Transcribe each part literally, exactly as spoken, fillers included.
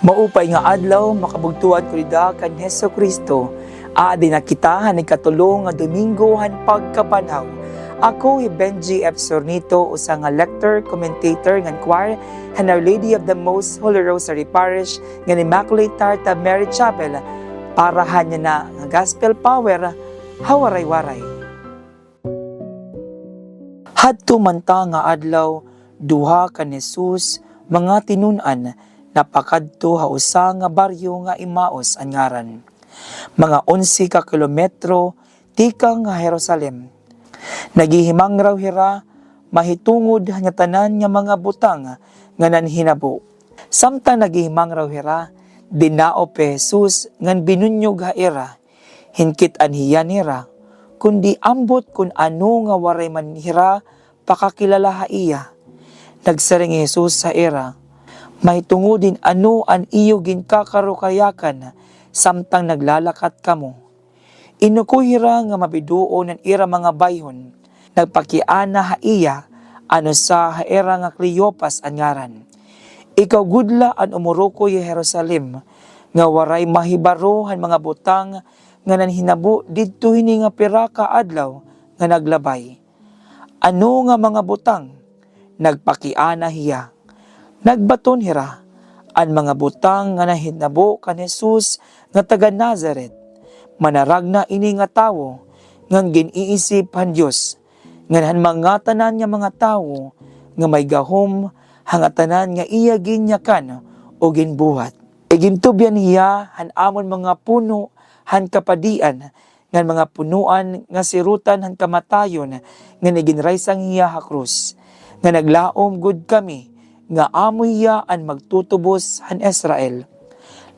Maupay nga adlaw, makabugtoan ko dida kan Hesukristo. Aadi na kita han ikatulo nga Domingo han Pagkabanhaw. Ako hi Benji F. Sornito, usa nga lector, commentator ngan choir han Our Lady of the Most Holy Rosary Parish ngan Immaculate Heart of Mary Chapel, para han yana nga Gospel Power ha Waray-Waray. Hadto man ta nga adlaw, duha kan Jesus mga tinun-an napakadto ha usa nga baryo nga Emaus an ngaran. Mga onse ka kilometro tikang ha Jerusalem. Naghihimangraw hira mahitungod han ngatanan nga mga butang nga nanhinabo. Samtang naghihimangraw hira, dinaop hi Jesus ngan binunyog ha ira. Hinkit-an hiya nira, kundi ambot kon ano nga waray man hira pakakilala ha iya. Nagsiring hi Jesus ha ira, "Mahitungod hin ano an iyo ginkakarukayakan samtang naglalakat kamo?" Inukoy hira nga mabiduon an ira mga bayhon. Nagpakiana ha iya an usa ha ira nga Cleopas an ngaran. "Ikaw gud la an umurukoy ha Jerusalem, nga waray mahibaro han mga butang nga nanhinabo didto hini nga pira ka adlaw nga naglabay." "Ano nga mga butang?" nagpakiana hiya. Nagbaton hira, "An mga butang nga nahinabo kan Jesus nga taga Nazaret. Manaragna ini nga tawo, ngan gin-iisip han Dios, ngan han mga tanan nga mga tawo nga may gahom ha ngatanan nga iya ginyakan o ginbuhat. Igintubyan hiya han amon mga puno han kapadian, ngan mga punoan nga sirotan han kamatayon, ngan iginraysang hiya ha krus. Ngan naglaom gud kami nga amo hiya an magtutubos han Israel.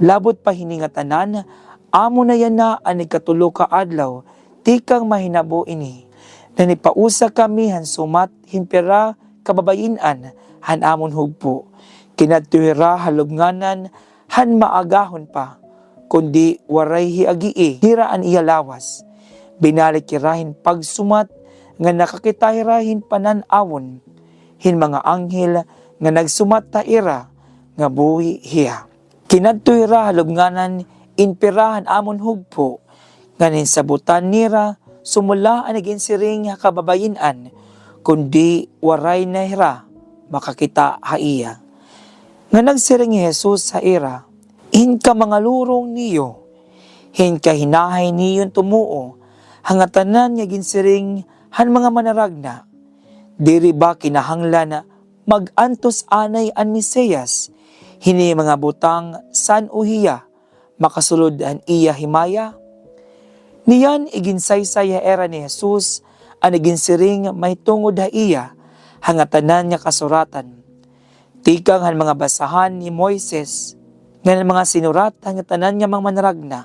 Labot pa hini ngatanan, amo na yana an ikatulo ka adlaw tikang mahinabo ini. Nanipausa kami han sumat hin pira ka babayin-an han amon hugpo. Kinadto hira ha lubnganan han maagahon pa, kundi waray hiagii hira an iya lawas. Binalik hira hin pagsumat nga nakakita hira hin panan-awon hin mga anghel nga nagsumat ha ira nga buhi hiya. Kinadto hira ha lubnganan hin pira han amon hugpo, ngan hinsabutan nira sumala an naginsiring ha kababayin-an, kundi waray na hira makakita ha iya." Nga nagsiring hi Jesus ha ira, "Hin kamangalurong niyo, hin kahinahay niyon tumuo ha ngatanan nga ginsiring han mga manaragna? Diri ba kinahanglan mag-antos anay an Mesiyas hini mga butang san-o hiya makasulod han iya himaya?" Niyan iginsaysay ha ira ni Jesus an iginsiring mahitungod ha iya ha ngatanan nga kasuratan, tikang han mga basahan ni Moises, ngan han mga sinurat han ngatanan nga mga manaragna.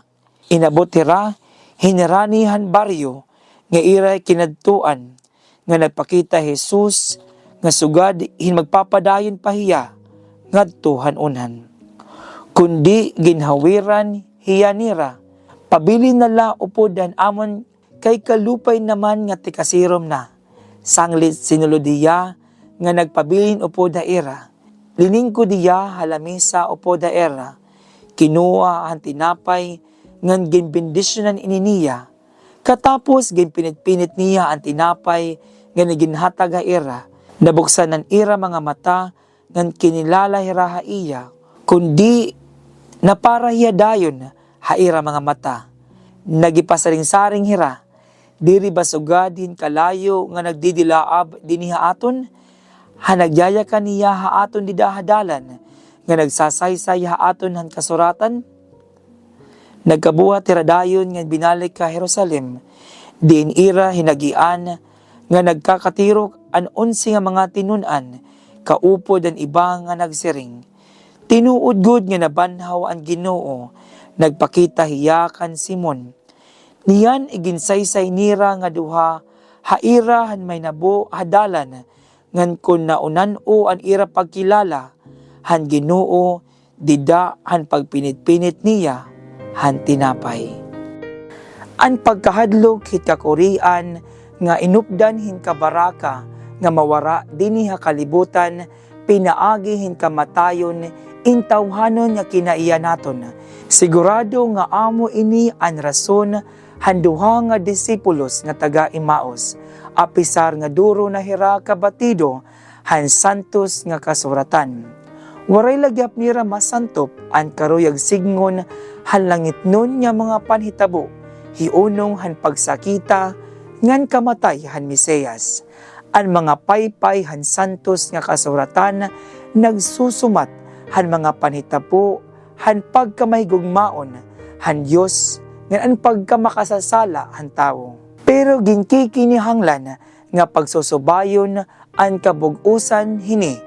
Inabot hira hinirani han baryo nga ira kinadtuan, nga nagpakita hi Jesus nga sugad hin magpapadayon pa hiya ngadto han unhan. Kundi ginhawiran hiya nira, "Pabilin na la upod han amon kay kalupay naman nga tikasirom na." Sanglit sinulod hiya nga nagpabilin upod ha ira. Liningkod hiya ha lamesa upod ha ira, kinua an tinapay ngan ginbendisyonan ini niya. Katapos ginpinit-pinit niya an tinapay ngan iginhatag ha ira. Nabuksan an ira mga mata ngan kinikilala hira ha iya, kundi napara hiya dayon ha ira mga mata. Nagipasiring-saring hira, "Diri ba sugad hin kalayo nga nagdidilaab dinhi ha aton? Han nagyayakan hiya ha aton dida ha dalan, nga nagsasaysay ha aton han kasuratan?" Nagkabuhat hira dayon ngan binalik ha Jerusalem, diin ira hinagian nga nagkakatirok an onse nga mga tinun-an, kaupod an iba nga nagsiring, "Tinuod gud nga nabanhaw an Ginoo, nagpakita hiya kan Simon." Niyan iginsaysay nira nga duha ha ira han mahinabo ha dalan, ngan kon naunan-o an ira pagkilala han Ginoo dida han pagpinit-pinit niya han tinapay. An pagkahadlok hit kakurian nga inupdan hin kabaraka nga mawara dinhi ha kalibutan pinaagi hin kamatayon in tawhanon nga kinaiya naton. Sigurado nga amo ini an rason han duha nga disipulos nga taga-Emaus, apisar nga duro na hira kabatido han santos nga kasuratan. Waray la gihap nira masantop an karuyag sidngon han langitnon nga mga panhitabo hiunong han pagsakita ngan kamatay han Mesiyas. An mga paypay han santos nga kasuratan nagsusumat han mga panhitabo han pagkamahigugmaon han Dios ngan an pagkamakasasala han tawo. Pero ginkikinahanglan nga pagsusubayon an kabug-osan hini,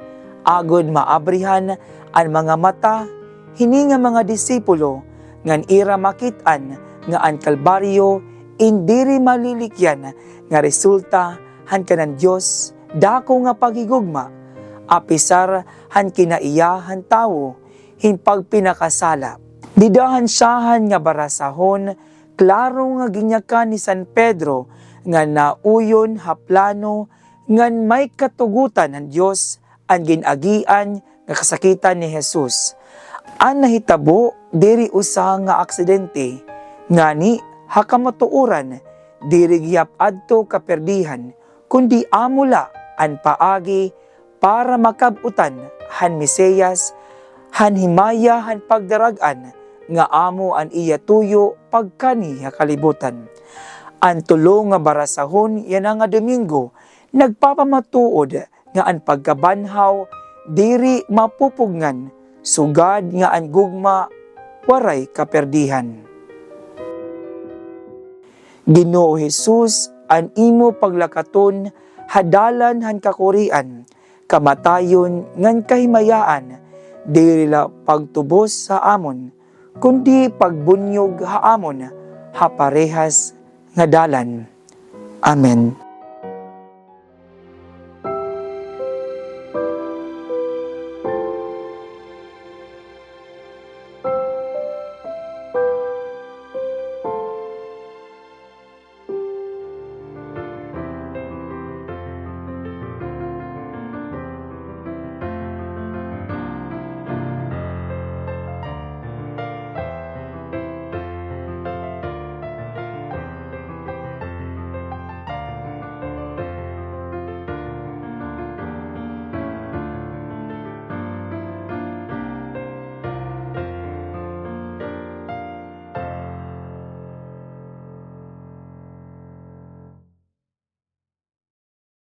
agod maabrihan an mga mata hini nga mga disipulo, ngan ira makit-an nga an Kalbaryo in diri malilikyan nga resulta han kanan Dios dako nga paghigugma, apisar han kinaiya han tawo hin pagpinakasala. Dida han syahan nga barasahon, klaro nga ginyakan ni San Pedro nga nauyon ha plano ngan may katugotan han Dios an gin-agian nga kasakitan ni Jesus. An nahitabo diri usa nga aksidente, ngani ha kamatuoran diri gihap adto kaperdihan, kundi amo la an paagi para makab-utan han Mesiyas han himaya han pagdarag-an nga amo an iya tuyo pagkanhi ha kalibutan. An tulo nga barasahon yana nga Domingo nagpapamatuod nga an pagkabanhaw diri mapupugngan sugad nga an gugma waray kaperdihan. Ginoo Jesus, an imo paglakaton ha dalan han kakurian, kamatayon ngan kahimayaan, diri la pagtubos ha amon, kundi pagbunyog ha amon ha parehas nga dalan. Amen.